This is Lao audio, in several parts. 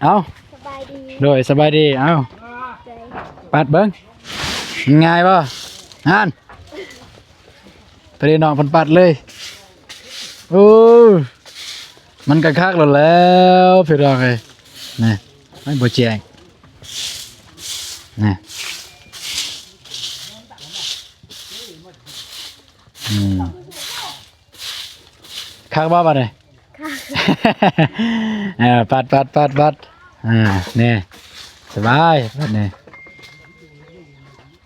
ເອົ້າ ສະບາຍດີ ໂດຍ ສະບາຍດີ ເອົ້າ ຂອບໃຈ ປັດເບິ່ງ ງ່າຍບໍ່? ຫັ້ນ ໄປເດ້ນ້ອງເພິ່ນປັດເລີຍ ໂອ້ ມັນກະຄັກໂລດແລ້ວພີ່ນ້ອງເອີຍ ນີ້ ມັນບໍ່ແຈ້ງ ນີ້ ອືມ ຄັກບໍ່ບາດນີ້? ຄັກ ເອີ ປັດ ປັດ ປັດ ປັດ ອ່າ ນີ້ ສະບາຍ ບັດນີ້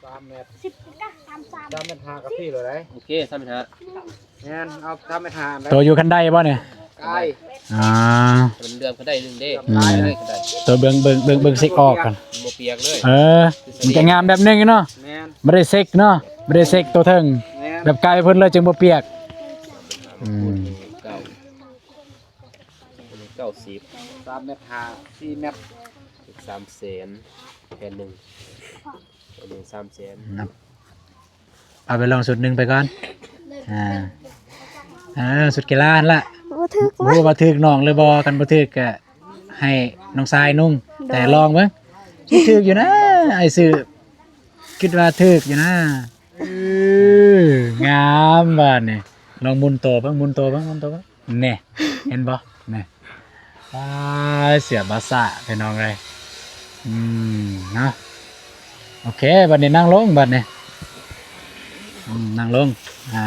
ສາມແມັດ ສິບ ສາມ ສາມ ສາມແມັດຫ້າກະພີໂລດໄດ໋ ໂອເຄ ສາມແມັດຫ້າ ແມ່ນ ເອົາສາມແມັດຫ້າໄດ໋ ໂຕຢູ່ຄັນໄດບໍ່ນີ້? ໄດ້ ອ່າ ມັນເລື່ອມກໍໄດ້ໜຶ່ງເດ້ ອືມ ໄດ້ກໍໄດ້ ໂຕເບິ່ງ ເບິ່ງ ເບິ່ງ ເບິ່ງຊິກອອກກັນ ບໍ່ປຽກເລີຍ ເອີ ມັນຈະງາມແບບໜຶ່ງເນາະ ແມ່ນ ບໍ່ໄດ້ເຊັກເນາະ ບໍ່ໄດ້ເຊັກໂຕເທິງ ແມ່ນ ແບບໄກເພິ່ນເລີຍຈຶ່ງບໍ່ປຽກ ອືມ ເກົ້າ ເກົ້າສິບ ສາມແມັດຫ້າ ສີ່ແມັດ ສາມແສນ ແຜ່ນໜຶ່ງ ແຜ່ນໜຶ່ງສາມແສນ ນັບ ເອົາໄປລອງຊຸດໜຶ່ງໄປກ່ອນ ອ່າ ເອີ ຊຸດກິລາຫັ້ນລະ ບໍ່ຖືກ ບໍ່ຮູ້ວ່າຖືກນ້ອງຫຼືບໍ່ ຄັນບໍ່ຖືກກະໃຫ້ນ້ອງຊາຍນຸ່ງ ໂດຍ ແຕ່ລອງເບິ່ງ ຖືກຢູ່ນະ ອ້າຍຊື້ ຄິດວ່າຖືກຢູ່ນະ ເອີ ງາມບາດນີ້ ລອງໝູນໂຕເບິ່ງ ໝູນໂຕເບິ່ງ ໝູນໂຕເບິ່ງ ແນ່ ເຫັນບໍ່ ແນ່ ປາ ເສືອບາສາ ພີ່ນ້ອງເອີຍ ອືມ ເນາະ ໂອເຄ ບັດນີ້ນັ່ງລົງ ບັດນີ້ ອືມ ນັ່ງລົງ ອ່າ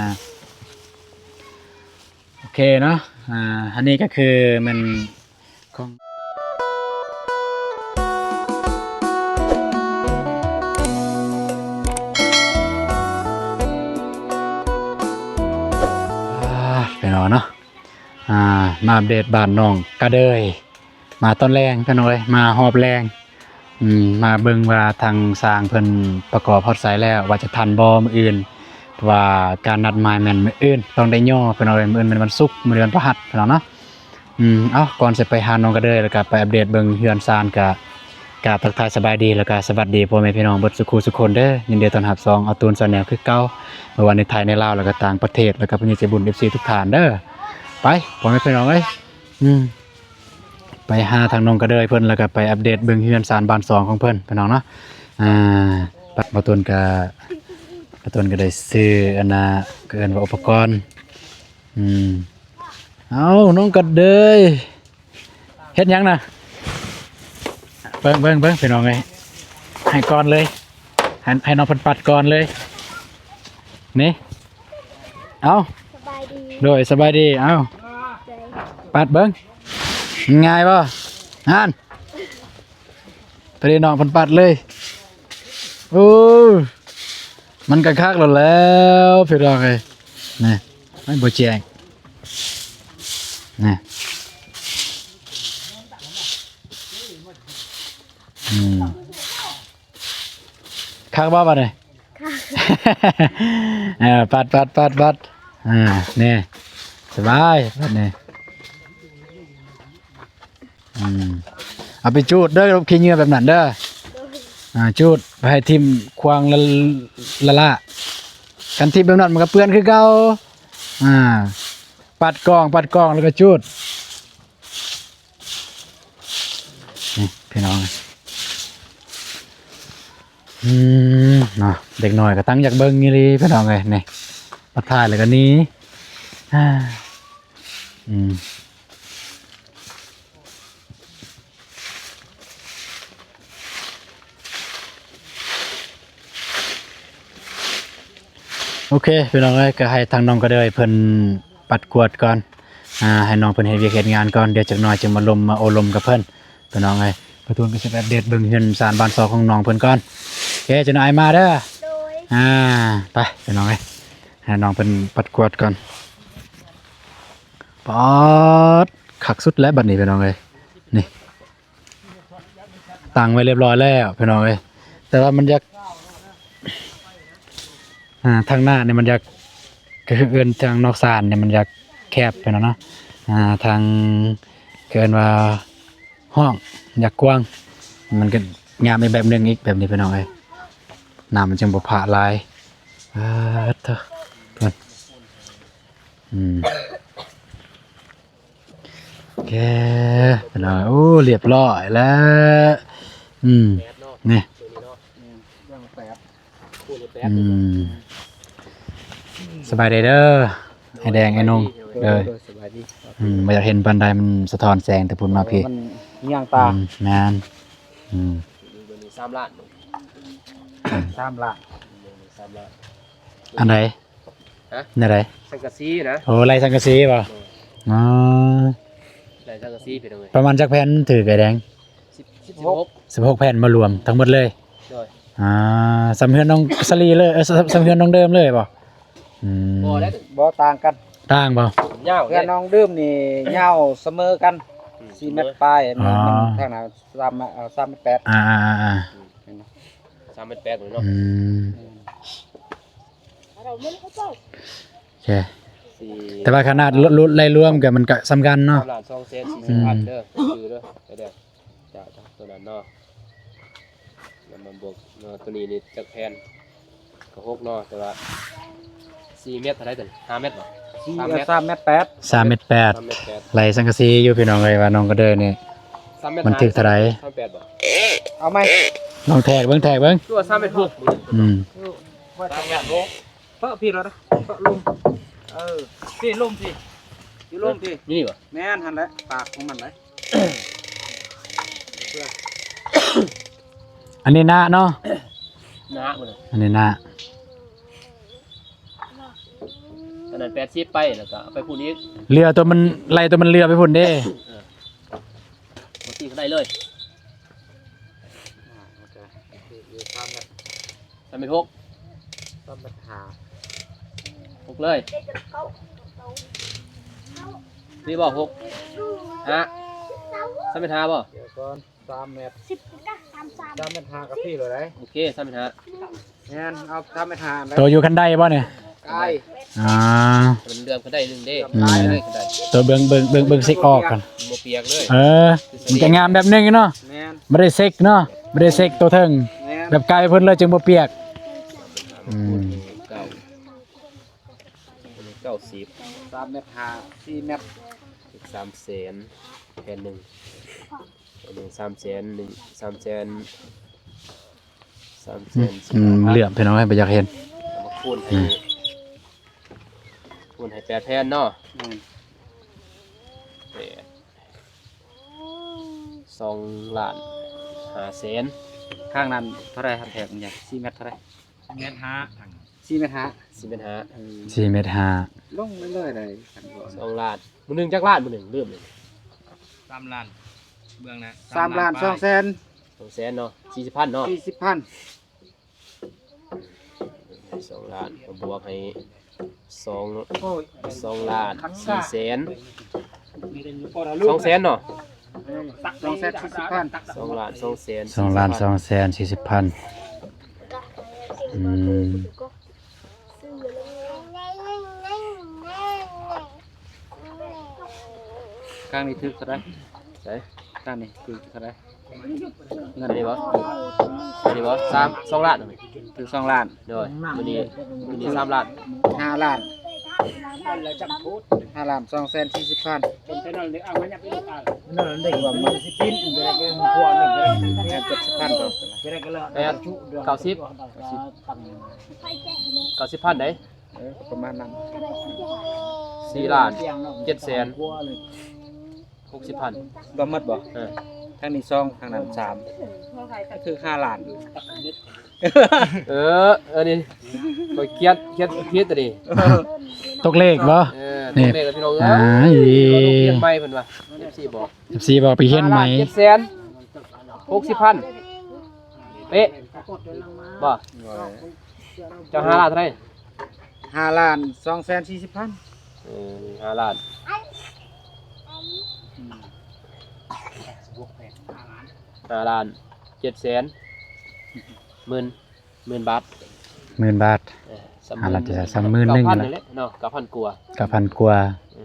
ໂອເຄເນາະ ອ່າ ອັນນີ້ກໍຄືແມ່ນຂອງ ອ່າ ພີ່ນ້ອງເນາະ ອ່າ ມາອັບເດດບ້ານໜອງກະເດີຍ ມາຕອນແລງພີ່ນ້ອງເອີຍ ມາຮອບແລງ ອືມ ມາເບິ່ງວ່າທາງຊ່າງເພິ່ນປະກອບຮອດໃສແລ້ວ ວ່າຈະທັນບໍ່ມື້ອື່ນ ເພາະວ່າການນັດໝາຍແມ່ນມື້ອື່ນ ຕ້ອງໄດ້ຍໍພີ່ນ້ອງເອີຍ ມື້ອື່ນແມ່ນວັນສຸກ ມື້ເດືອນພະຫັດພີ່ນ້ອງເນາະ ອືມ ເອົ້າ ກ່ອນຊິໄປຫາໜອງກະເດີຍ ແລ້ວກະໄປອັບເດດເບິ່ງເຮືອນຊານ ກະ ກະທັກທາຍສະບາຍດີ ແລ້ວກະສະຫວັດດີພໍ່ແມ່ພີ່ນ້ອງເບິດສູ່ຄູ່ສູ່ຄົນເດີ ຍິນດີຕ້ອນຮັບຊ່ອງອາຕູນແຊນແນວຄືເກົ່າ ບໍ່ວ່າໃນໄທ ໃນລາວ ແລ້ວກະຕ່າງປະເທດ ແລ້ວກະຜູ້ໃຫຍ່ໃຈບຸນ ເອັຟຊີ ທຸກທ່ານເດີ ໄປ ພໍ່ແມ່ພີ່ນ້ອງເອີຍ ອືມ ໄປຫາທາງໜອງກະເດີຍເພິ່ນ ແລ້ວກະໄປອັບເດດເບິ່ງເຮືອນຊານບ້ານຊ່ອງຂອງເພິ່ນ ພີ່ນ້ອງເນາະ ອ່າ ປະ ບ່າວຕຸນກະ ບ່າວຕຸນກະໄດ້ຊື້ອັນນ່າ ເອີ້ນວ່າອຸປະກອນ ອືມ ເອົ້າ ນ້ອງກະເດີຍ ເຮັດຫຍັງນະ? ເບິ່ງ ເບິ່ງ ເບິ່ງ ພີ່ນ້ອງເອີຍ ໃຫ້ກ່ອນເລີຍ ໃຫ້ ໃຫ້ນ້ອງເພິ່ນປັດກ່ອນເລີຍ ນີ້ ເອົ້າ ສະບາຍດີ ໂດຍ ສະບາຍດີ ເອົ້າ ຂອບໃຈ ປັດເບິ່ງ ງ່າຍບໍ່? ຫັ້ນ ໄປເດ້ນ້ອງເພິ່ນປັດເລີຍ ໂອ້ ມັນກະຄັກໂລດແລ້ວ ພີ່ນ້ອງເອີຍ ນີ້ ມັນບໍ່ແຈ້ງ ນີ້ ອືມ ຄັກບໍ່ບາດນີ້? ຄັກ ເອີ ປັດ ປັດ ປັດ ປັດ ອ່າ ນີ້ ສະບາຍ ບັດນີ້ ອືມ ເອົາໄປຈູດເດີ ຂີ້ເຫຍື້ອແບບນັ້ນເດີ ໂດຍ ອ່າ ຈູດໄປໃຫ້ຖິ້ມຂວ້າງລະ ລະລະ ຄັນຖິ້ມແບບນັ້ນມັນກະເປື້ອນຄືເກົ່າ ອ່າ ປັດກອງ ປັດກອງ ແລ້ວກະຈູດ ນີ້ພີ່ນ້ອງ ອືມ ເນາະ ເດັກນ້ອຍກະຕັ້ງຢາກເບິ່ງອີ່ຫຼີ ພີ່ນ້ອງເອີຍ ນີ້ ມາຖ່າຍແລ້ວກະໜີ ອາ ອືມ ໂອເຄ ພີ່ນ້ອງເອີຍ ກະໃຫ້ທາງນ້ອງກະເດີຍເພິ່ນປັດກວາດກ່ອນ ອ່າ ໃຫ້ນ້ອງເພິ່ນເຮັດວຽກເຮັດງານກ່ອນ ດຽວຈັກໜ້ອຍຈຶ່ງມາລົມມາໂອ້ລົມກັບເພິ່ນ ພີ່ນ້ອງເອີຍ ປະຕູນກະຊິໄປອັບເດດເບິ່ງເຮືອນຊານບ້ານຊ່ອງຂອງນ້ອງເພິ່ນກ່ອນ ໂອເຄ ຈັກໜ້ອຍອ້າຍມາເດີ ໂດຍ ອ່າ ໄປ ພີ່ນ້ອງເອີຍ ໃຫ້ນ້ອງເພິ່ນປັດກວາດກ່ອນ ປາດ ຄັກສຸດແລ້ວບັດນີ້ ພີ່ນ້ອງເອີຍ ນີ້ ຕັ້ງໄວ້ລຽບຮ້ອຍແລ້ວພີ່ນ້ອງເອີຍ ແຕ່ວ່າມັນຢາກ ອ່າ ທາງໜ້ານີ້ມັນຢາກ ກະຄືເອີ້ນທາງນອກຊານນີ້ມັນຢາກແຄບພີ່ນ້ອງເນາະ ອ່າ ທາງ ກະເອີ້ນວ່າຫ້ອງຢາກກວ້າງ ມັນກະງາມອີກແບບໜຶ່ງອີກ ແບບນີ້ພີ່ນ້ອງເອີຍ ນ້ຳມັນຈຶ່ງບໍ່ພະຫຼາຍ ປາດໂທ້ ເພິ່ນ ອືມ. ໂອເຄ ພີ່ນ້ອງ ໂອ້ ລຽບລ້ອຍແລ້ວ ອືມ ແປດເນາະ ນີ້ ຕົວນີ້ເນາະ ອືມ ເລື່ອງແປດ ຄູນແປດ ອືມ ສະບາຍດີເດີ ອ້າຍແດງ ອ້າຍນົງ ສະບາຍດີ ເດີ ສະບາຍດີ ອືມ ບໍ່ຢາກເຫັນປານໃດ ມັນສະທ້ອນແສງແຕ່ພຸ້ນມາພີ້ ມັນຍ່າງຕາ ອືມ ແມ່ນ ອືມ ຕົວນີ້ສາມລ້ານ ສາມລ້ານ ຕົວນີ້ສາມລ້ານ ອັນໃດ? ຮະ? ແນວໃດ? ສັງກະສີນະ ໂອ້ ໄລ່ສັງກະສີບໍ່? ໂດຍ ອໍ ໄລ່ສັງກະສີ ພີ່ນ້ອງເອີຍ ປະມານຈັກແຜ່ນຖືກ ອ້າຍແດງ? ສິບ ສິບຫົກ ສິບຫົກແຜ່ນບໍ່ລວມທັງໝົດເລີຍ ໂດຍ ອ່າ ສ່ຳເຮືອນນ້ອງສາລີເລີຍ ເອີ ສ່ຳ ສ່ຳເຮືອນນ້ອງເດີມເລີຍບໍ່? ອືມ ບໍ່ແລ້ວ ບໍ່ຕ່າງກັນ ຕ່າງບໍ່? ຍາວ ເຮືອນນ້ອງເດີມນີ້ຍາວສະເໝີກັນ ອືມ ສີ່ແມັດປາຍ ອໍ ທາງນັ້ນສາມ ເອີ ສາມແມັດແປດ ອ່າໆໆ ອືມ ສາມແມັດແປດເລີຍເນາະ ອືມ ອືມ ໂອເຄ ແຕ່ວ່າຂະໜາດລວມ ລວມ ໄລ່ລວມກໍມັນກໍສ່ຳກັນເນາະ ສາມລ້ານສອງແສນສີ່ສິບພັນເດີ ອືມ ຊື່ເດີ ໄປເດີ ຈາກ ຈາກຕົວນັ້ນເນາະ ແລ້ວມາບວກເນາະ ຕົວນີ້ນີ້ຈັກແຜ່ນ ກໍຫົກເນາະ ແຕ່ວ່າສີ່ແມັດເທົ່າໃດຕົວນີ້ ຫ້າແມັດບໍ່? ສີ່ ສາມແມັດ ສາມແມັດແປດ ສາມແມັດແປດ ສາມແມັດແປດ ໄລ່ສັງກະສີຢູ່ ພີ່ນ້ອງເອີຍ ວ່ານ້ອງກະເດີຍນີ້ ສາມແມັດ ມັນຖືກເທົ່າໃດ? ສາມແມັດແປດບໍ່? ເອົາໃໝ່ ລອງແທກເບິ່ງ ແທກເບິ່ງ ຄືວ່າສາມແມັດຫົກ ອືມ ສາມແມັດຫົກ ເພາະພີ້ລະ ເພາະລຸ່ມ ເອີ ພີ້ລຸ່ມພີ້ ຢູ່ລຸ່ມພີ້ ນີ້ບໍ່? ແມ່ນ ຫັ້ນແຫຼະ ປາກຂອງມັນເດ້ ອັນນີ້ນະເນາະ ນະ ອັນນີ້ນະ ອັນນັ້ນແປດສິບໄປ ແລ້ວກໍເອົາໄປພຸ້ນອີກ ເຫຼືອຕົວມັນ ໄລ່ຕົວມັນເຫຼືອໄປພຸ້ນເດ້ ເອີ ບໍ່ຕີກໍໄດ້ເລີຍ ອ່າ ມັນກໍຄືຢູ່ສາມແມັດ ສາມແມັດຫົກ ສາມແມັດຫ້າ ຫົກເລີຍ ນີ້ບໍ່ ຫົກ ຫ້າ ສາມແມັດຫ້າບໍ່? ດຽວກ່ອນ ສາມແມັດ ສາມແມັດຫ້າກໍພໍແລ້ວເດ້ ໂອເຄ ສາມແມັດຫ້າ ແມ່ນ ເອົາສາມແມັດຫ້າ ໂຕຢູ່ຄັນໄດບໍ່ນີ້? ໄກ ອ່າ ມັນເຫຼືອມຄັນໄດໜຶ່ງເດ້ ອືມ ໂຕເບິ່ງ ເບິ່ງ ເບິ່ງ ເບິ່ງເຊັກອອກກ່ອນ ບໍ່ປຽກເລີຍ ເອີ ມັນກໍງາມແບບໜຶ່ງເນາະ ແມ່ນ ບໍ່ໄດ້ເຊັກເນາະ ບໍ່ໄດ້ເຊັກໂຕເທິງ ແມ່ນ ແບບໄກເພິ່ນເລີຍຈຶ່ງບໍ່ປຽກ ອືມ ເກົ້າ ອັນນີ້ເກົ້າສິບ ສາມແມັດຫ້າ ສີ່ແມັດ ອີກສາມແສນ ແຜ່ນໜຶ່ງ ອັນນີ້ສາມແສນໜຶ່ງ ສາມແສນ ສາມແສນ ອືມ ເຫຼືອມ ພີ່ນ້ອງເອີຍ ບໍ່ຢາກເຫັນ ເອົາມາຄູນໃຫ້ ອືມ ຄູນໃຫ້ແປດແຜ່ນເນາະ ອືມ ແປດ ສອງລ້ານຫ້າແສນ ຂ້າງນັ້ນເທົ່າໃດ? ຄັນແທກມັນຍາກ ສີ່ແມັດເທົ່າໃດ? ສີ່ແມັດຫ້າ ສີ່ແມັດຫ້າ ສີ່ແມັດຫ້າ ເອີ ສີ່ແມັດຫ້າ ລົງເລື້ອຍໆ ໄດ້ ສອງລ້ານ ມື້ໜຶ່ງຈັກລ້ານ? ມື້ໜຶ່ງລືມເລີຍ ສາມລ້ານ ເບື້ອງໜ້າ ສາມລ້ານ ສາມລ້ານ ສອງແສນ ສອງແສນເນາະ ສີ່ສິບພັນເນາະ ສີ່ສິບພັນ ສອງລ້ານ ກໍບວກໃຫ້ ສອງ ໂອ້ຍ ສອງລ້ານສີ່ແສນ ສອງແສນເນາະ ສອງແສນສີ່ສິບພັນ ສອງລ້ານສອງແສນ ສອງລ້ານສອງແສນສີ່ສິບພັນ ອືມ ຂ້າງນີ້ຖືກເທົ່າໃດ? ໃສ? ຂ້າງນີ້ຖືກເທົ່າໃດ? ເງິນນີ້ບໍ່? ອັນນີ້ບໍ່? ສາມ ສອງລ້ານ ຖືກສອງລ້ານ ໂດຍ ມື້ນີ້ ມື້ນີ້ສາມລ້ານ ຫ້າລ້ານ ຫ້າລ້ານສອງແສນສີ່ສິບພັນ ແມ່ນເຈັດສິບພັນ ແມ່ນ ເກົ້າສິບ ເກົ້າສິບພັນເດ້ ເອີ ປະມານນັ້ນ ສີ່ລ້ານເຈັດແສນ ຫົກສິບພັນ ລວມໝົດບໍ່? ເອີ ທາງນີ້ສອງ ທາງນັ້ນສາມ ກໍຖືກຫ້າລ້ານ ເອີ ເອີ ນີ້ຂ້ອຍຄຽດ ຄຽດຜິດຕົວນີ້ ຕົກເລກບໍ່? ເອີ ຕົກເລກແລ້ວພີ່ນ້ອງເອີຍ ອ່າ ເອີ ລົງຮຽນໃໝ່ເພິ່ນວ່າ ເອັຟຊີບອກ ເອັຟຊີບອກໄປຮຽນໃໝ່ ຫ້າລ້ານເຈັດແສນຫົກສິບພັນ ເປະບໍ່? ເຈົ້າຫ້າລ້ານເທົ່າໃດ? ຫ້າລ້ານສອງແສນສີ່ສິບພັນ ເອີ ຫ້າລ້ານ ຫ້າລ້ານເຈັດແສນ ໝື່ນ ໝື່ນບາດ ໝື່ນບາດ ເອີ ຫ້າລ້ານເຈັດແສນ ສ່ຳໝື່ນໜຶ່ງ ເກົ້າພັນ ນັ້ນແຫຼະເນາະ ເກົ້າພັນກວ່າ ເກົ້າພັນກວ່າ ເອີ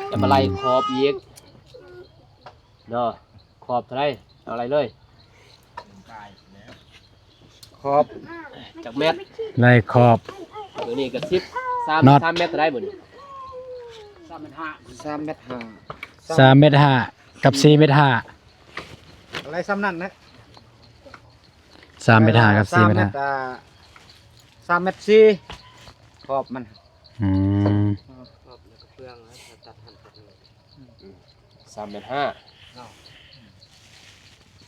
ແລ້ວມາໄລ່ຂອບອີກເນາະ ຂອບເທົ່າໃດ? ເອົາໄລ່ເລີຍ ຂອບຈັກແມັດ? ໄລ່ຂອບ ເບິ່ງນີ້ກໍສິບ ສາມ ສາມແມັດເທົ່າໃດເບິ່ງນີ້? ສາມແມັດຫ້າ ສາມແມັດຫ້າ ກັບສີ່ແມັດຫ້າ ອາໄລສ່ຳນັ້ນແຫຼະ ສາມແມັດຫ້າກັບສີ່ແມັດຫ້າ ອ່າ ສາມແມັດສີ່ ຂອບມັນ ອືມ ສາມແມັດຫ້າ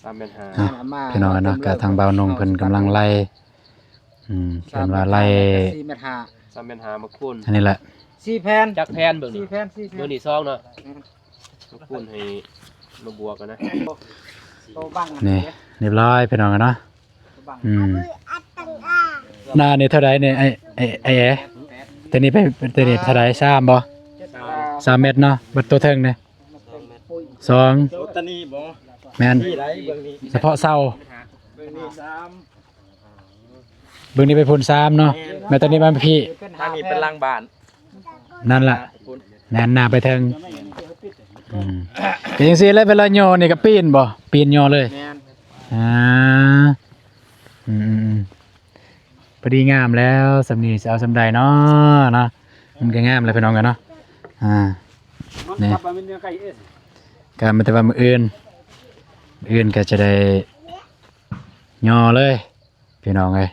ສາມແມັດຫ້າ ອ່ະ ພີ່ນ້ອງເນາະ ກະທາງບ່າວນົງເພິ່ນກຳລັງໄລ່ ອືມ ເພິ່ນວ່າໄລ່ ສາມແມັດຫ້າ ມາຄູນ ອັນນີ້ແຫຼະ ສີ່ແຜ່ນ ຈັກແຜ່ນເບິ່ງ ສີ່ແຜ່ນ ສີ່ແຜ່ນ ເບິ່ງນີ້ສອງເນາະ ແມ່ນ ມາຄູນໃຫ້ ມາບວກກັນນະ ໂຕບັງ ນີ້ ຮຽບຮ້ອຍພີ່ນ້ອງເນາະ ອືມ ໜ້ານີ້ເທົ່າໃດນີ້ ໄອ້ ໄອ້ ໄອ້ແອ ໂຕນີ້ໄປ ໂຕນີ້ເທົ່າໃດ ສາມບໍ່ ສາມແມັດເນາະ ບັດໂຕເທິງນີ້ ສອງ ໂຕນີ້ບໍ່ ແມ່ນ ສະເພາະເສົາ ເບິ່ງນີ້ ເບິ່ງນີ້ສາມ ເບິ່ງນີ້ໄປພຸ້ນສາມເນາະ ແມ່ນ ແມ່ນ ໂຕນີ້ມາພີ້ ທາງນີ້ເປັນຫຼັງບ້ານ ນັ້ນລະ ພຸ້ນ ແໜ້ນໜ້າໄປເທິງ ອືມ ເປັນຈັ່ງຊີ້ແຫຼະ ເວລາຍໍນີ້ກໍປີນບໍ່ ປີນຍໍເລີຍ ແມ່ນ ອ່າ ອືມໆໆ ພໍດີງາມແລ້ວ ສ່ຳນີ້ຊິເອົາສ່ຳໃດເນາະ ເນາະ ມັນກໍງາມແລ້ວພີ່ນ້ອງເອີຍເນາະ ອ່າ ນີ້ ກໍມີແຕ່ວ່າມື້ອື່ນ ມື້ອື່ນກໍຈະໄດ້ຍໍເລີຍ ພີ່ນ້ອງເອີຍ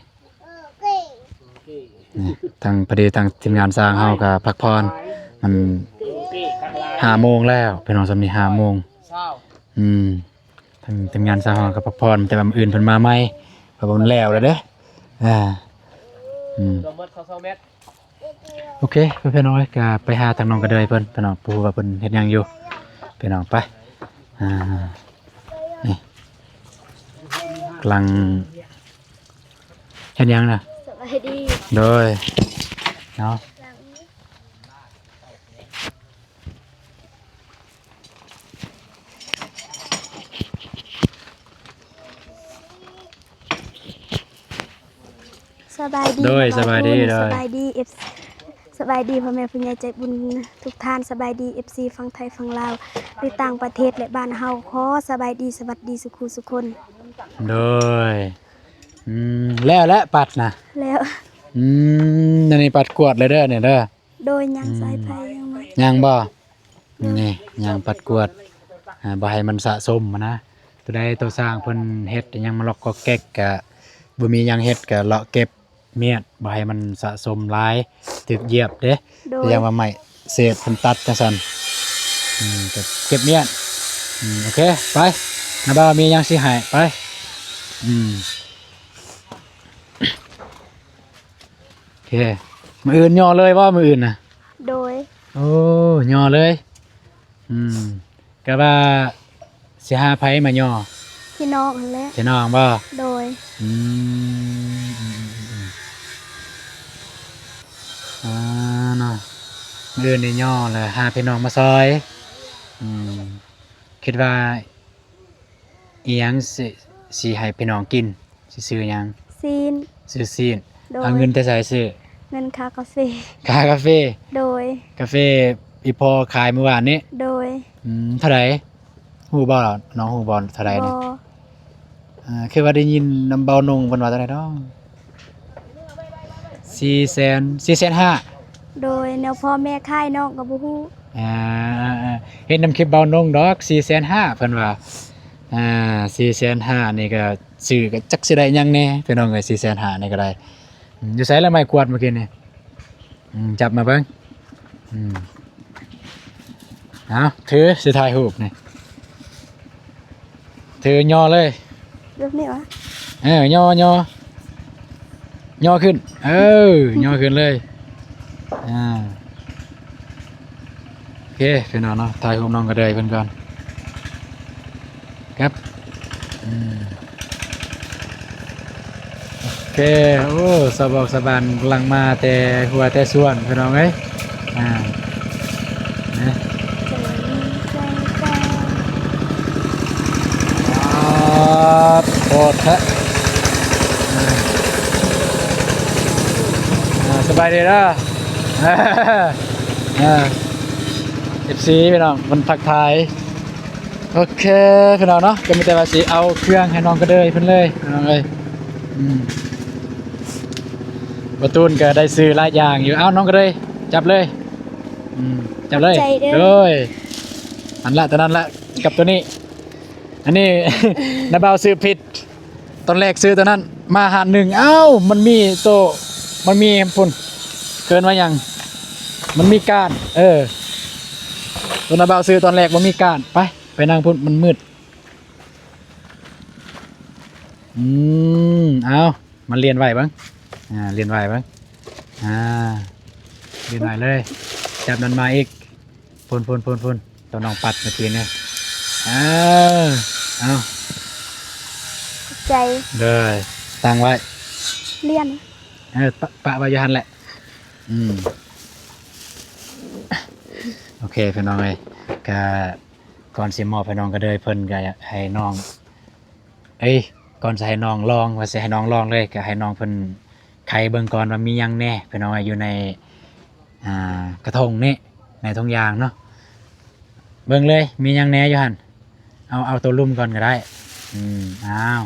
ນີ້ ທາງ ພໍດີທາງທີມງານຊ່າງເຮົາກໍພັກຜ່ອນ ມັນຫ້າໂມງແລ້ວ ພີ່ນ້ອງ ສ່ຳນີ້ຫ້າໂມງ ອືມ ທາງທີມງານຊ່າງເຮົາກໍພັກຜ່ອນ ແຕ່ວ່າມື້ອື່ນເພິ່ນມາໃໝ່ ເພາະວ່າມັນແລ້ວແລ້ວເດ້ ອ່າ ອືມ ໂອເຄ ເພື່ອນໆ ນ້ອງເອີຍ ກະໄປຫາທາງນ້ອງກະເດີຍເພິ່ນ ພີ່ນ້ອງ ບໍ່ຮູ້ວ່າເພິ່ນເຮັດຫຍັງຢູ່ ພີ່ນ້ອງ ໄປ ອ່າ ນີ້ ກຳລັງເຮັດຫຍັງນະ? ສະບາຍດີ ໂດຍ ເນາະ ສະບາຍດີ ໂດຍ ສະບາຍດີ ໂດຍ ສະບາຍດີ ເອັຟ ສະບາຍດີພໍ່ແມ່ຜູ້ໃຫຍ່ໃຈບຸນທຸກທ່ານ ສະບາຍດີ ເອັຟຊີ ຝັ່ງໄທຝັ່ງລາວ ຫຼືຕ່າງປະເທດ ແລະ ບ້ານເຮົາ ຂໍສະບາຍດີ ສະຫວັດດີສຸຂູສຸຄົນ ໂດຍ ອືມ ແລ້ວແຫຼະປັດນະ ແລ້ວ ອືມ ອັນນີ້ປັດກວດເລີຍເດີ ນີ້ເດີ ໂດຍ ຍັງ ອືມ ສາຍໄຟຍັງບໍ່ ຍັງບໍ່ ນີ້ ຍັງປັດກວດ ອ່າ ບໍ່ໃຫ້ມັນສະສົມຫັ້ນນະ ໂຕໃດໂຕຊ່າງເພິ່ນເຮັດຫຍັງມາລັອກກອກແກກ ກະບໍ່ມີຫຍັງເຮັດ ກະເລາະເກັບມຽດ ບໍ່ໃຫ້ມັນສະສົມຫຼາຍ ຖືກຢຽບເດ້ ໂດຍ ຢ່າງວ່າໄມ້ເສບເພິ່ນຕັດຈັ່ງຊັ້ນ ອືມ ກະເກັບມຽດ ອືມ ໂອເຄ ໄປ ນ້າບ່າວມີຫຍັງຊິໃຫ້ ໄປ ອືມ. ໂອເຄ ມື້ອື່ນຍໍເລີຍບໍ່ ມື້ອື່ນນະ? ໂດຍ ໂອ້ ຍໍເລີຍ ອືມ ກະວ່າຊິຫາໃຜມາຍໍ? ພີ່ນ້ອງຫັ້ນແຫຼະ ພີ່ນ້ອງບໍ່? ໂດຍ ອືມ ອືມໆໆ ອ່າ ເນາະ ມື້ອື່ນນີ້ຍໍແລ້ວຫາພີ່ນ້ອງມາຊ່ອຍ ອືມ ຄິດວ່າ ອີ່ຫຍັງຊິ ຊິໃຫ້ພີ່ນ້ອງກິນ ຊິຊື້ຫຍັງ? ຊີ້ນ ຊື້ຊີ້ນ ໂດຍ ເອົາເງິນແຕ່ໃສຊື້? ເງິນຄ່າກາເຟ ຄ່າກາເຟ ໂດຍ ກາເຟອີ່ພໍ່ຂາຍມື້ວານນີ້ ໂດຍ ອືມ ເທົ່າໃດ? ຮູ້ບໍ່? ນ້ອງຮູ້ບໍ່ເທົ່າໃດນີ້? ບໍ່ ອ່າ ຄືວ່າໄດ້ຍິນນຳເບົານົງເພິ່ນວ່າເທົ່າໃດເນາະ? ສີ່ແສນ ສີ່ແສນຫ້າ ໂດຍ ແນວພໍ່ແມ່ຂາຍນ້ອງກໍບໍ່ຮູ້ ອ່າ ເຫັນນຳຄລິບເບົານົງດອກ ສີ່ແສນຫ້າ ເພິ່ນວ່າ ອ່າ ສີ່ແສນຫ້າ ນີ້ກໍຊື້ກໍຈັກຊິໄດ້ຫຍັງແດ່ ພີ່ນ້ອງເອີຍ ສີ່ແສນຫ້າ ນີ້ກໍໄດ້ ອືມ ຢູ່ໃສລະໄມ້ກວາດມື້ກີ້ນີ້? ອືມ ຈັບມາເບິ່ງ ອືມ ເອົາ ຖື ຊິຖ່າຍຮູບນີ້ ຖືຍໍເລີຍ ແບບນີ້ຫວາ? ເອີ ຍໍ ຍໍ ຍໍຂຶ້ນ ເອີ ຍໍຂຶ້ນເລີຍ ອ່າ ໂອເຄ ພີ່ນ້ອງເນາະ ຖ່າຍຮູບນ້ອງກະເດີຍເພິ່ນກ່ອນ ຄັບ ອືມ ໂອເຄ ໂອ້ ສາວບອກສາວບານກຳລັງມາແຕ່ຫົວແຕ່ສວນ ພີ່ນ້ອງເອີຍ ອ່າ ນະ ປາດ ໂພດແທ້ ອ່າ ອ່າ ສະບາຍດີເດີ ອ່າ ເອັຟຊີ ພີ່ນ້ອງ ມັນທັກທາຍ ໂອເຄ ພີ່ນ້ອງເນາະ ກໍມີແຕ່ວ່າຊິເອົາເຄື່ອງໃຫ້ນ້ອງກະເດີຍເພິ່ນເລີຍ ພີ່ນ້ອງເອີຍ ອືມ ບໍ່ຕູນກໍໄດ້ຊື້ຫຼາຍຢ່າງຢູ່ ເອົາ ນ້ອງກະເດີຍ ຈັບເລີຍ ອືມ ຈັບເລີຍ ຂອບໃຈເດີ້ ໂດຍ ອັນລະ ຕົວນັ້ນລະ ກັບຕົວນີ້ ອັນນີ້ ນ້າບ່າວຊື້ຜິດ ຕອນແລກຊື້ຕົວນັ້ນ ມາຮ້ານໜຶ່ງ ອ້າວ ມັນມີໂຕ ມັນມີພຸ້ນ ເອີ້ນວ່າຫຍັງ ມັນມີກ້ານ ເອີ ຕົວນ້າບ່າວຊື້ຕອນແລກບໍ່ມີກ້ານ ໄປ ໄປນັ່ງພຸ້ນ ມັນມືດ ອືມ ເອົາ ມາລຽນໄຫວ້ເບິ່ງ ອ່າ ລຽນໄຫວ້ເບິ່ງ ອ່າ ລຽນໄຫວ້ເລີຍ ຈັບນັ້ນມາອີກ ພຸ້ນໆໆໆ ຕົວນ້ອງປັດເມື່ອກີ້ນີ້ ເອີ ເອົາ ຂອບໃຈ ເດີ ຕັ້ງໄວ້ ລຽນ ເອີ ປະ ປະໄວ້ຢູ່ຫັ້ນແຫຼະ ອືມ ໂອເຄ ພີ່ນ້ອງເອີຍ ກະ ກ່ອນຊິມອບໃຫ້ນ້ອງກະເດີຍ ເພິ່ນກະໃຫ້ນ້ອງ ເອີຍ ກ່ອນຊິໃຫ້ນ້ອງລອງ ວ່າຊິໃຫ້ນ້ອງລອງເລີຍ ກະໃຫ້ນ້ອງເພິ່ນໄຂເບິ່ງກ່ອນວ່າມີຫຍັງແດ່ ພີ່ນ້ອງເອີຍ ຢູ່ໃນ ອ່າ ກະທົງນີ້ ໃນຖົງຢາງເນາະ ເບິ່ງເລີຍ ມີຫຍັງແດ່ຢູ່ຫັ້ນ ເອົາ ເອົາໂຕລຸ່ມກ່ອນກະໄດ້ ອືມ ອ້າວ.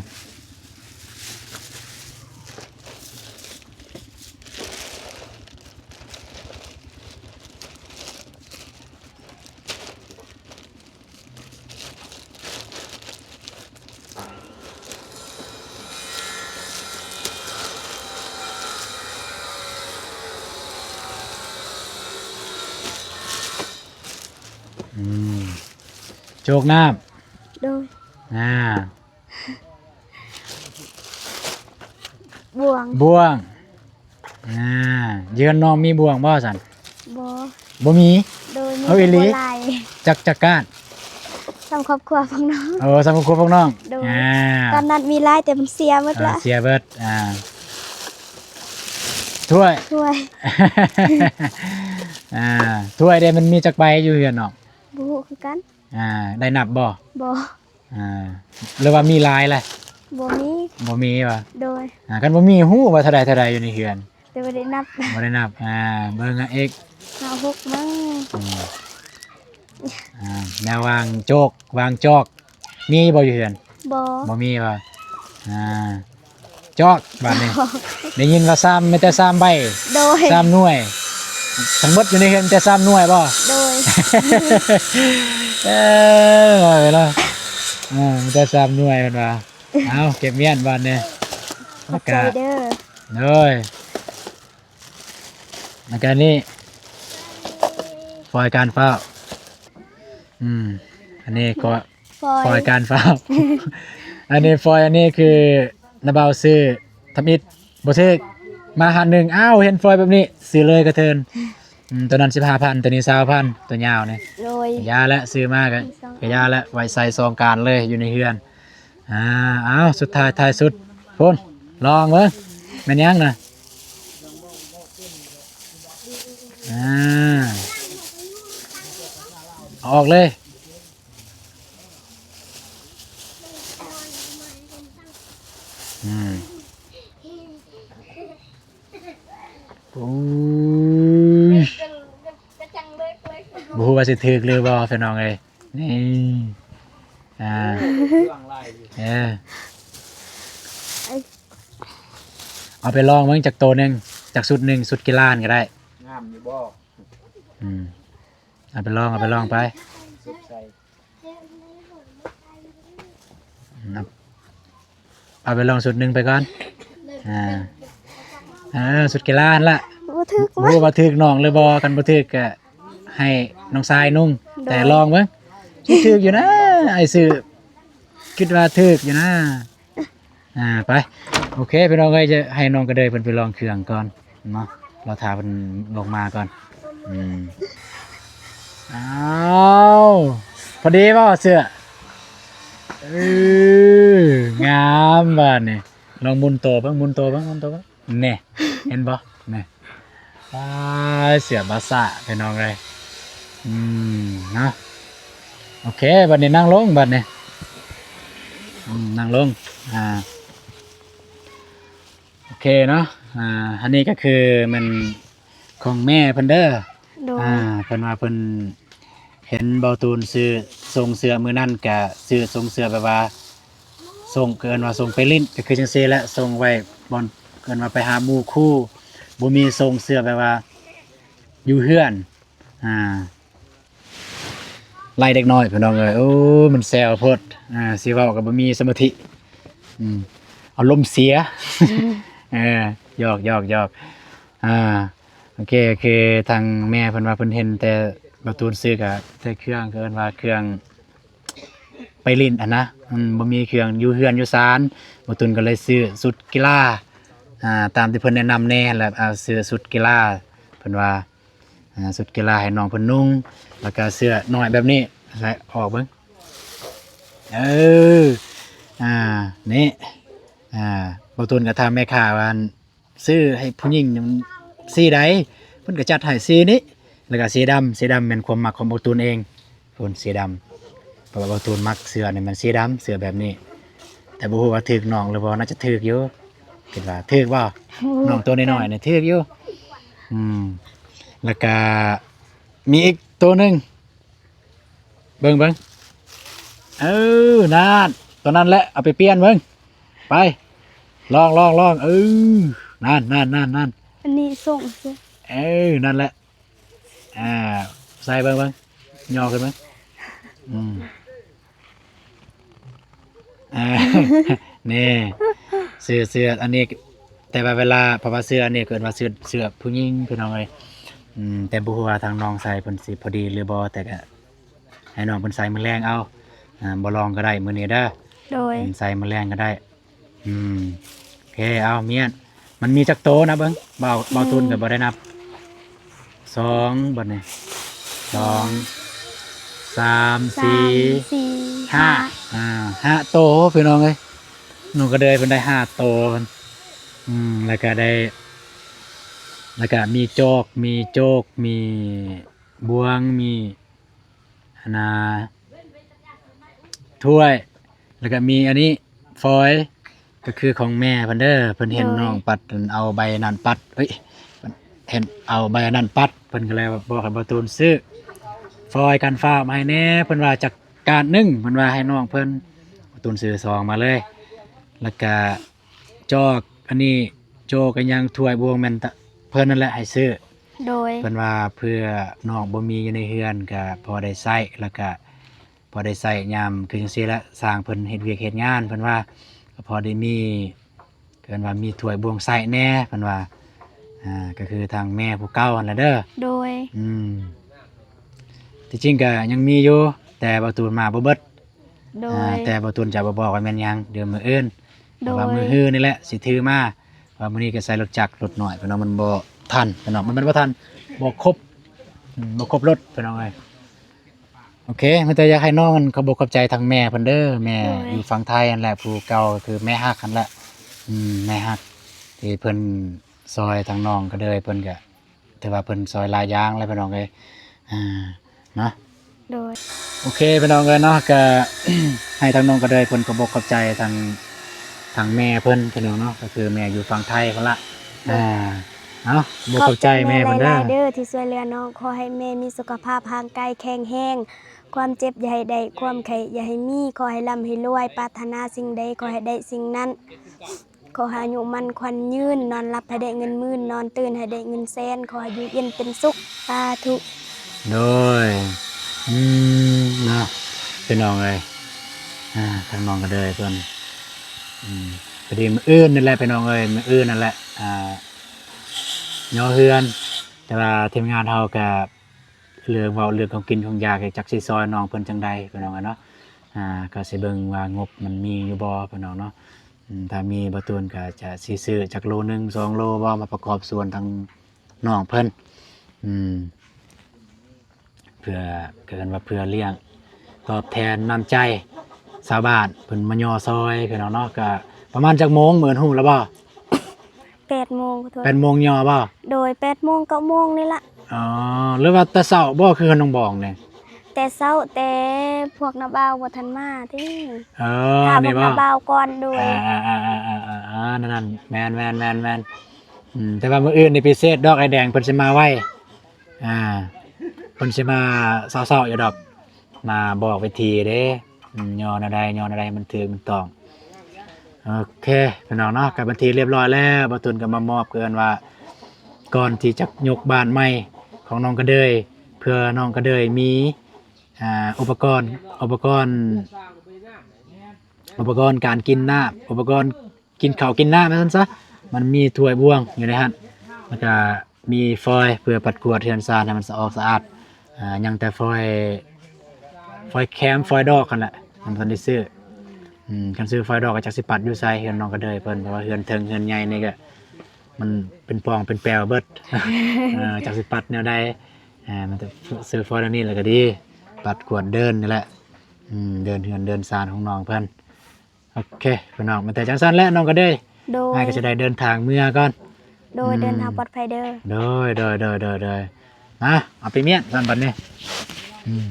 ອືມ ໂຈກນ້ຳ ໂດຍ ອ່າ ບ່ວງ ບ່ວງ ອ່າ ເຮືອນນ້ອງມີບ່ວງບໍ່ຊັ້ນ? ບໍ່ ບໍ່ມີ ໂດຍ ມີ ເອົາອີ່ຫຼີ ແຕ່ບໍ່ຫຼາຍ ຈັກ ຈັກກ້ານ? ສ່ຳຄອບຄົວພວກນ້ອງ ເອີ ສ່ຳຄອບຄົວພວກນ້ອງ ໂດຍ ອ່າ ຕອນນັ້ນມີຫຼາຍແຕ່ມັນເສຍໝົດ ເອີ ລະ ເສຍເບິດ ອ່າ ຖ້ວຍ ຖ້ວຍ ອ່າ ຖ້ວຍເດ້ ມັນມີຈັກໃບຢູ່ເຮືອນນ້ອງ? ບໍ່ຮູ້ຄືກັນ ອ່າ ໄດ້ນັບບໍ່? ບໍ່ ອ່າ ຫຼືວ່າມີຫຼາຍລະ? ບໍ່ມີ ບໍ່ມີຫວາ? ໂດຍ ອ່າ ຄັນບໍ່ມີຮູ້ວ່າເທົ່າໃດເທົ່າໃດຢູ່ໃນເຮືອນ? ແຕ່ບໍ່ໄດ້ນັບ ບໍ່ໄດ້ນັບ ອ່າ ເບິ່ງອີກ ເອົາຫົກເບິ່ງ ອືມ ອ່າ ແນວວາງໂຈກ ວາງຈອກ ມີບໍ່ຢູ່ເຮືອນ? ບໍ່ ບໍ່ມີຫວາ? ອ່າ ຈອກບາດນີ້ ໄດ້ຍິນວ່າຊາມ ມີແຕ່ຊາມໃບ ໂດຍ ຊາມໜ່ວຍ ທັງໝົດຢູ່ໃນເຮືອນມີແຕ່ຊາມໜ່ວຍບໍ່? ໂດຍ ເອີ ວ່າໄປເນາະ ເອີ ມີແຕ່ຊາມໜ່ວຍເພິ່ນວ່າ ເອົາ ເກັບມ້ຽນບາດນີ້ ຂອບໃຈເດີ ໂດຍ ແລ້ວກະນີ້ ຟອຍການຟ້າວ ອືມ ອັນນີ້ກໍ ຟອຍ ຟອຍການຟ້າວ ອັນນີ້ຟອຍ ອັນນີ້ຄືນ້າບ່າວຊື້ທຳອິດບໍ່ຖືກ ມາຮ້ານໜຶ່ງ ອ້າວ ເຫັນຟອຍແບບນີ້ ຊື້ເລີຍກະເທີນ ອືມ ໂຕນັ້ນສິບຫ້າພັນ ໂຕນີ້ຊາວພັນ ໂຕຍາວນີ້ ໂດຍ ກະຢ່າແຫຼະ ຊື້ມາກະ ກະຢ່າແຫຼະ ໄວ້ໃສ່ສອງການເລີຍ ຢູ່ໃນເຮືອນ ອ່າ ເອົາ ສຸດທ້າຍທ້າຍສຸດ ພຸ້ນ ລອງເບິ່ງ ແມ່ນຫຍັງນະ? ອ່າ ເອົາອອກເລີຍ ອືມ ໂອ້ຍ ບໍ່ຮູ້ວ່າຊິຖືກຫຼືບໍ່ ພີ່ນ້ອງເອີຍ ນີ້ ອ່າ ເອີ ເອົາໄປລອງເບິ່ງຈັກໂຕໜຶ່ງ ຈັກຊຸດໜຶ່ງ ຊຸດກິລາຫັ້ນກະໄດ້ ງາມຢູ່ບໍ່? ອືມ ເອົາໄປລອງ ເອົາໄປລອງໄປ ຊຸດໃສ່ ເອົາໄປລອງຊຸດໜຶ່ງໄປກ່ອນ ອ່າ ເອີ ຊຸດກິລາຫັ້ນລະ ບໍ່ຖືກ ບໍ່ຮູ້ວ່າຖືກນ້ອງຫຼືບໍ່ ຄັນບໍ່ຖືກກະໃຫ້ນ້ອງຊາຍນຸ່ງ ໂດຍ ແຕ່ລອງເບິ່ງ ຖືກຢູ່ນະ ອ້າຍຊື່ ຄິດວ່າຖືກຢູ່ນະ ອ່າ ໄປ ໂອເຄ ພີ່ນ້ອງເອີຍ ຈະໃຫ້ນ້ອງກະເດີຍເພິ່ນໄປລອງເຄື່ອງກ່ອນເນາະ ລໍຖ້າເພິ່ນລົງມາກ່ອນ ອືມ ອ້າວ ພໍດີບໍ່ເສື້ອ? ເອີ ງາມບາດນີ້ ລອງໝູນໂຕເບິ່ງ ໝູນໂຕເບິ່ງ ໝູນໂຕເບິ່ງ ແນ່ ເຫັນບໍ່ ແນ່ ວ້າຍ ເສື້ອບາຊາ ພີ່ນ້ອງເອີຍ ອືມ ເນາະ ໂອເຄ ບາດນີ້ນັ່ງລົງ ບາດນີ້ ອືມ ນັ່ງລົງ ອ່າ ໂອເຄເນາະ ອ່າ ອັນນີ້ກະຄືແມ່ນຂອງແມ່ເພິ່ນເດີ ໂດຍ ອ່າ ເພິ່ນວ່າເພິ່ນເຫັນເບົາຕູນຊື້ ສົ່ງເສື້ອມື້ນັ້ນກະຊື້ສົ່ງເສື້ອແບບວ່າ ສົ່ງ ເອີ້ນວ່າສົ່ງໄປຫຼິ້ນ ກະຄືຈັ່ງຊີ້ແຫຼະ ສົ່ງໄວ້ບ່ອນ ເອີ້ນວ່າໄປຫາໝູ່ຄູ່ ບໍ່ມີສົ່ງເສື້ອແບບວ່າຢູ່ເຮືອນ ອ່າ ໄລ່ເດັກນ້ອຍພີ່ນ້ອງເອີຍ. ໂອ້ ມັນແຊວໂພດ ອ່າ ຊິເວົ້າກໍບໍ່ມີສະມາທິ ອືມ ອາລົມເສຍ ເອີ ຢອກໆໆ ອ່າ ໂອເຄ ຄືທາງແມ່ເພິ່ນວ່າເພິ່ນເຫັນແຕ່ ບໍ່ຕູນຊື້ກໍແຕ່ເຄື່ອງ ເອີ້ນວ່າເຄື່ອງໄປຫຼິ້ນຫັ້ນນະ ມັນບໍ່ມີເຄື່ອງຢູ່ເຮືອນຢູ່ຊານ ບໍ່ຕູນກໍເລີຍຊື້ຊຸດກິລາ ອ່າ ຕາມທີ່ເພິ່ນແນະນຳແດ່ ແລ້ວ ອ່າ ຊື້ຊຸດກິລາ ເພິ່ນວ່າ ອ່າ ຊຸດກິລາໃຫ້ນ້ອງເພິ່ນນຸ່ງ ແລ້ວກະເສື້ອນ້ອຍແບບນີ້ ໃສ່ອອກເບິ່ງ ເອີ ອ່າ ນີ້ ອ່າ ບໍ່ຕູນກໍຖາມແມ່ຄ້າວ່າ ຊື້ໃຫ້ຜູ້ຍິງສີໃດ ເພິ່ນກໍຈັດໃຫ້ສີນີ້ ແລ້ວກໍສີດຳ ສີດຳແມ່ນຄວາມມັກຂອງບໍ່ຕູນເອງ ພຸ້ນ ສີດຳ ເພາະວ່າບໍ່ຕູນມັກເສື້ອນີ້ມັນສີດຳ ເສື້ອແບບນີ້ ແຕ່ບໍ່ຮູ້ວ່າຖືກນ້ອງຫຼືບໍ່ ໜ້າຈະຖືກຢູ່ ຄິດວ່າຖືກບໍ່ ນ້ອງໂຕນ້ອຍໆນີ້ຖືກຢູ່ ອືມ ແລ້ວກະມີອີກໂຕໜຶ່ງ ເບິ່ງໆ ເອີ ນັ້ນ ໂຕນັ້ນແຫຼະ ເອົາໄປປ່ຽນເບິ່ງ ໄປ ລອງໆໆ ເອີ ນັ້ນໆໆໆ ອັນນີ້ສົ່ງ ເອີ ນັ້ນແຫຼະ ອ່າ ໃສ່ເບິ່ງໆ ຍໍຂຶ້ນເບິ່ງ ອືມ ອ່າ ນີ້ ເສື້ອ ເສື້ອອັນນີ້ ແຕ່ວ່າເວລາ ເພາະວ່າເສື້ອອັນນີ້ເອີ້ນວ່າເສື້ອ ເສື້ອຜູ້ຍິງ ພີ່ນ້ອງເອີຍ ອືມ ແຕ່ບໍ່ຮູ້ວ່າທາງນ້ອງໃສ່ເພິ່ນຊິພໍດີຫຼືບໍ່ ແຕ່ກະໃຫ້ນ້ອງເພິ່ນໃສ່ມື້ແລງເອົາ ອ່າ ບໍ່ລອງກໍໄດ້ມື້ນີ້ເດີ ໂດຍ ໃສ່ມື້ແລງກໍໄດ້ ອືມ ໂອເຄ ເອົາ ມຽນ ມັນມີຈັກໂຕນັບເບິ່ງ ເບົາ ເບົາຕູນກໍບໍ່ໄດ້ນັບ ສອງ ບັດນີ້ ສອງ ສາມ ສາມ ສີ່ ສີ່ ຫ້າ ຫ້າ ອ່າ ຫ້າໂຕ ພີ່ນ້ອງເອີຍ ນ້ອງກະເດີຍເພິ່ນໄດ້ຫ້າໂຕ ອືມ ແລ້ວກະໄດ້ ແລ້ວກະມີຈອກ ມີໂຈກ ມີບ່ວງ ມີ ອັນນ່າ ຖ້ວຍ ແລ້ວກະມີອັນນີ້ ຟອຍ ກໍຄືຂອງແມ່ເພິ່ນເດີ ເພິ່ນເຫັນ ໂດຍ ນ້ອງປັດ ເອົາໃບນັ້ນປັດ ເອີຍ ເຫັນເອົາໃບອັນນັ້ນປັດ ເພິ່ນກໍເລີຍບອກໃຫ້ບໍ່ຕູນຊື້ຟອຍກັນຟ້າມາໃຫ້ແດ່ ເພິ່ນວ່າຈັກກາດໜຶ່ງ ເພິ່ນວ່າໃຫ້ນ້ອງເພິ່ນ ບໍ່ຕູນຊື້ສອງມາເລີຍ ແລ້ວກະ ຈອກ ອັນນີ້ ໂຈກ ກະຍັງ ຖ້ວຍ ບ່ວງ ແມ່ນ ເພິ່ນນັ້ນແຫຼະໃຫ້ຊື້ ໂດຍ ເພິ່ນວ່າເພື່ອນ້ອງບໍ່ມີຢູ່ໃນເຮືອນກະພໍໄດ້ໃຊ້ ແລ້ວກະພໍໄດ້ໃຊ້ຍາມຄືຈັ່ງຊີ້ແຫຼະ ຊ່າງເພິ່ນເຮັດວຽກເຮັດງານ ເພິ່ນວ່າກະພໍໄດ້ມີ ເອີ້ນວ່າມີຖ້ວຍບ່ວງໃຊ້ແດ່ ເພິ່ນວ່າ ອ່າ ກະຄືທາງແມ່ຜູ້ເກົ່າຫັ້ນແຫຼະເດີ ໂດຍ ອືມ ທີ່ຈິງກະຍັງມີຢູ່ ແຕ່ບໍ່ຕູນມາບໍ່ເບິດ ໂດຍ ອ່າ ແຕ່ບໍ່ຕູນຈະບໍ່ບອກວ່າແມ່ນຫຍັງ ດຽວມື້ອື່ນ ໂດຍ ເພາະວ່າມື້ຮືນີ້ແຫຼະຊິຖືມາ ເພາະວ່າມື້ນີ້ກໍໃຊ້ລົດຈັກລົດນ້ອຍ ພີ່ນ້ອງ ມັນບໍ່ທັນ ພີ່ນ້ອງ ມັນ ມັນບໍ່ທັນ ບໍ່ຄົບ ອືມ ບໍ່ຄົບລົດ ພີ່ນ້ອງເອີຍ ໂອເຄ ມີແຕ່ຢາກໃຫ້ນ້ອງຂອບອົກຂອບໃຈທາງແມ່ເພິ່ນເດີ ແມ່ ໂດຍ ຢູ່ຝັ່ງໄທຫັ້ນແຫຼະ ຜູ້ເກົ່າກໍຄືແມ່ຮັກຫັ້ນແຫຼະ ອືມ ແມ່ຮັກ ທີ່ເພິ່ນຊ່ອຍທາງນ້ອງກະເດີຍ ເພິ່ນກະ ຖືວ່າເພິ່ນຊ່ອຍຫຼາຍຢ່າງແຫຼະພີ່ນ້ອງເອີຍ ອ່າ ເນາະ ໂດຍ ໂອເຄພີ່ນ້ອງເອີຍເນາະ ກະ ໃຫ້ທາງນ້ອງກະເດີຍເພິ່ນຂອບອົກຂອບໃຈທາງ ທາງແມ່ເພິ່ນພີ່ນ້ອງເນາະ ກໍຄືແມ່ຢູ່ຝັ່ງໄທພຸ້ນລະ ໂດຍ ອ່າ ເນາະ ຂອບໃຈແມ່ເພິ່ນຫຼາຍໆເດີ ທີ່ຊ່ວຍເຫຼືອນ້ອງ ຂໍໃຫ້ແມ່ມີສຸຂະພາບຮ່າງກາຍແຂງແຮງ ຄວາມເຈັບຢ່າໃຫ້ໄດ້ ຄວາມໄຂ້ຢ່າໃຫ້ມີ ຂໍໃຫ້ລ່ຳໃຫ້ລວຍ ປາດຖະໜາສິ່ງໃດ ຂໍໃຫ້ໄດ້ສິ່ງນັ້ນ. ຂໍໃຫ້ອາຍຸໝັ້ນຂວັນຍືນ ນອນຫຼັບໃຫ້ໄດ້ເງິນໝື່ນ ນອນຕື່ນໃຫ້ໄດ້ເງິນແສນ ຂໍໃຫ້ຢູ່ເຢັນເປັນສຸກ ສາທຸ. ໂດຍ ອືມ ເນາະ ພີ່ນ້ອງເອີຍ ອ່າ ທາງນ້ອງກະເດີຍເພິ່ນ ອືມ ພໍດີມື້ອື່ນນີ້ແຫຼະພີ່ນ້ອງເອີຍ ມື້ອື່ນນັ້ນແຫຼະ ອ່າ ຍໍເຮືອນ ແຕ່ວ່າທີມງານເຮົາກະ ເລື່ອງເວົ້າເລື່ອງຂອງກິນຂອງຢາກ ຈັກຊິຊ່ອຍນ້ອງເພິ່ນຈັ່ງໃດພີ່ນ້ອງເອີຍເນາະ ອ່າ ກະຊິເບິ່ງວ່າງົບມັນມີຢູ່ບໍ່ພີ່ນ້ອງເນາະ ອືມ ຖ້າມີ ບ່າວຕູນກໍຈະຊິຊື້ຈັກໂລໜຶ່ງສອງໂລບໍ່ ມາປະກອບສ່ວນທາງນ້ອງເພິ່ນ ອືມ ເພື່ອ ເອີ້ນວ່າເພື່ອລ້ຽງຕອບແທນນ້ຳໃຈຊາວບ້ານເພິ່ນມາຍໍຊ່ອຍພີ່ນ້ອງເນາະ ກໍປະມານຈັກໂມງ ມື້ອື່ນຮູ້ແລ້ວບໍ່? ແປດໂມງ ຂໍໂທດ ແປດໂມງຍໍບໍ່? ໂດຍ ແປດໂມງ ເກົ້າໂມງນີ້ລະ ອໍ ຫຼືວ່າແຕ່ເຊົ້າບໍ່ ຄືນ້ອງບອງນີ້? ແຕ່ເຊົ້າ ແຕ່ພວກນ້າບ່າວບໍ່ທັນມາຕິ ເອີ ຖ້າພວກນ້າບ່າວກ່ອນ ໂດຍ ອ່າໆໆໆໆ ນັ້ນໆ ແມ່ນໆໆໆ ອືມ ແຕ່ວ່າມື້ອື່ນນີ້ພິເສດດອກ ອ້າຍແດງເພິ່ນຊິມາໄວ ອ່າ ເພິ່ນຊິມາເຊົ້າໆຢູ່ດອກ ມາບອກວິທີເດ້ ອືມ ຍໍແນວໃດ ຍໍແນວໃດໃຫ້ມັນຖືກມັນຕ້ອງ. ໂອເຄ ພີ່ນ້ອງເນາະ ກໍເປັນທີ່ລຽບຮ້ອຍແລ້ວ ບ່າວຕູນກໍມາມອບ ເອີ້ນວ່າ ກ່ອນທີ່ຈະຍົກບ້ານໃໝ່ຂອງນ້ອງກະເດີຍ ເພື່ອນ້ອງກະເດີຍມີ ອ່າ ອຸປະກອນ ອຸປະກອນ ອຸປະກອນການກິນນ້ຳ ອຸປະກອນກິນເຂົ້າກິນນ້ຳວ່າຊັ້ນຊະ ມັນມີຖ້ວຍບ່ວງຢູ່ໃນຫັ້ນ ແລ້ວກະມີຟອຍເພື່ອປັດກວາດເຮືອນຊານໃຫ້ມັນສະອອກສະອາດ ອ່າ ຍັງແຕ່ຟອຍ ຟອຍແຄມ ຟອຍດອກຫັ້ນແຫຼະ ຍັງບໍ່ທັນໄດ້ຊື້ ອືມ ຄັນຊື້ຟອຍດອກກໍຈັກຊິປັດຢູ່ໃສ ເຮືອນນ້ອງກະເດີຍເພິ່ນ ເພາະວ່າເຮືອນເທິງເຮືອນໃຫຍ່ນີ້ກໍ ມັນເປັນປ່ອງເປັນແປວເບິດ ເອີ ຈັກຊິປັດແນວໃດ ເອີ ມັນຈະຊື້ຟອຍແນວນີ້ແລ້ວກໍດີ ປັດກວາດເດີ່ນນີ້ແຫຼະ ອືມ ເດີ່ນເຮືອນເດີ່ນຊານຂອງນ້ອງເພິ່ນ. ໂອເຄ ພີ່ນ້ອງ ມີແຕ່ຈັ່ງຊັ້ນແຫຼະ ນ້ອງກະເດີຍ ໂດຍ ອ້າຍກໍຈະໄດ້ເດີນທາງເມືອກ່ອນ ໂດຍ ອືມ ເດີນທາງປອດໄພເດີ ໂດຍ ໂດຍ ໂດຍ ໂດຍ ໂດຍ ມາ ເອົາໄປມ້ຽນຊັ້ນບັດນີ້ ອືມ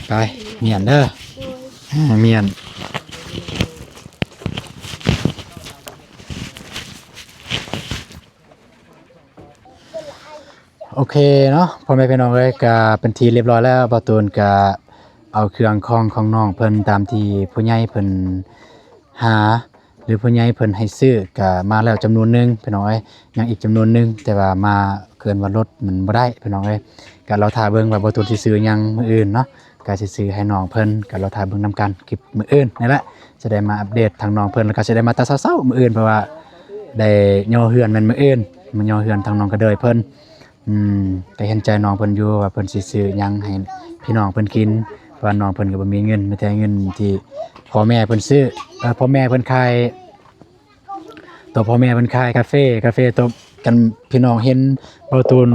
ໄປມ້ຽນເດີ ໂດຍ ມ້ຽນ. ໂອເຄເນາະ ພໍ່ແມ່ພີ່ນ້ອງເອີຍ ກະເປັນທີ່ລຽບຮ້ອຍແລ້ວ ບ່າວຕູນກະເອົາເຄື່ອງຂອງຂອງນ້ອງເພິ່ນຕາມທີ່ຜູ້ໃຫຍ່ເພິ່ນຫາ ຫຼືຜູ້ໃຫຍ່ເພິ່ນໃຫ້ຊື້ກະມາແລ້ວຈຳນວນໜຶ່ງພີ່ນ້ອງເອີຍ ຍັງອີກຈຳນວນໜຶ່ງ ແຕ່ວ່າມາເກີນວ່າລົດມັນບໍ່ໄດ້ພີ່ນ້ອງເອີຍ ກະລໍຖ້າເບິ່ງວ່າບ່າວຕູນຊິຊື້ຫຍັງມື້ອື່ນເນາະ ກະຊິຊື້ໃຫ້ນ້ອງເພິ່ນ ກະລໍຖ້າເບິ່ງນຳກັນຄລິບມື້ອື່ນນີ້ແຫຼະ ຈະໄດ້ມາອັບເດດທາງນ້ອງເພິ່ນ ແລ້ວກໍຈະໄດ້ມາແຕ່ເຊົ້າໆມື້ອື່ນ ເພາະວ່າໄດ້ຍໍເຮືອນແມ່ນມື້ອື່ນ ມາຍໍເຮືອນທາງນ້ອງກະເດີຍເພິ່ນ ອືມ ກໍເຫັນໃຈນ້ອງເພິ່ນຢູ່ວ່າເພິ່ນຊິຊື້ຫຍັງໃຫ້ພີ່ນ້ອງເພິ່ນກິນ ເພາະວ່ານ້ອງເພິ່ນກໍບໍ່ມີເງິນ ມີແຕ່ເງິນທີ່ພໍ່ແມ່ເພິ່ນຊື້ ເອີ ພໍ່ແມ່ເພິ່ນຂາຍ ໂຕພໍ່ແມ່ເພິ່ນຂາຍກາເຟ ກາເຟໂຕ ກັນ ພີ່ນ້ອງເຫັນບ່າວຕູນ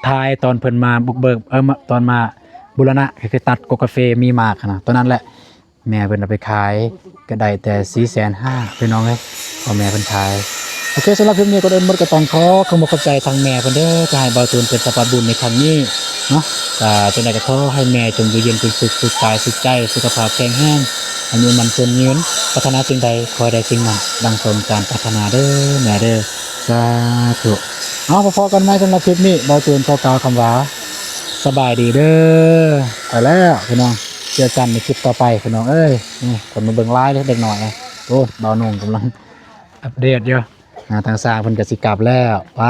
ຖ່າຍຕອນເພິ່ນມາບຸກເບີກ ເອີ ມາ ຕອນມາບູລະນະ ກໍຄືຕັດກົກກາເຟມີໝາກຫັ້ນນະ ໂຕນັ້ນແຫຼະ ແມ່ເພິ່ນເອົາໄປຂາຍກໍໄດ້ແຕ່ສີ່ແສນຫ້າ ພີ່ນ້ອງເອີຍ ພໍ່ແມ່ເພິ່ນຂາຍ. ໂອເຄ ສຳລັບຄລິບນີ້ກ່ອນອື່ນໝົດກໍຕ້ອງຂໍຂອບອົກຂອບໃຈທາງແມ່ເພິ່ນເດີ ທີ່ໃຫ້ບ່າວຕູນເປັນສະພາບບຸນໃນຄັ້ງນີ້ເນາະ ກໍຈັ່ງໃດກໍຂໍໃຫ້ແມ່ຈົ່ງຢູ່ເຢັນເປັນສຸກ ສຸກກາຍສຸກໃຈ ສຸຂະພາບແຂງແຮງ ອາຍຸໝັ້ນຄົນຍືນ ປາດຖະໜາສິ່ງໃດຂໍໃຫ້ໄດ້ສິ່ງນັ້ນ ດັ່ງສົມການປາດຖະໜາເດີແມ່ເດີ ສາທຸ. ເອົາ ພໍ້ກັນໃໝ່ສຳລັບຄລິບນີ້ ບ່າວຕູນຂໍກ່າວຄຳວ່າ ສະບາຍດີເດີ ໄປແລ້ວພີ່ນ້ອງ ເຈີກັນໃນຄລິບຕໍ່ໄປພີ່ນ້ອງເອີຍ. ນີ້ຄົນມາເບິ່ງຫຼາຍເດ້ເດັກນ້ອຍ ໂອ້ ບ່າວໜຸ່ງກຳລັງອັບເດດຢູ່ ອ່າ ທາງຊ່າງເພິ່ນກໍຊິກັບແລ້ວ ໄປ.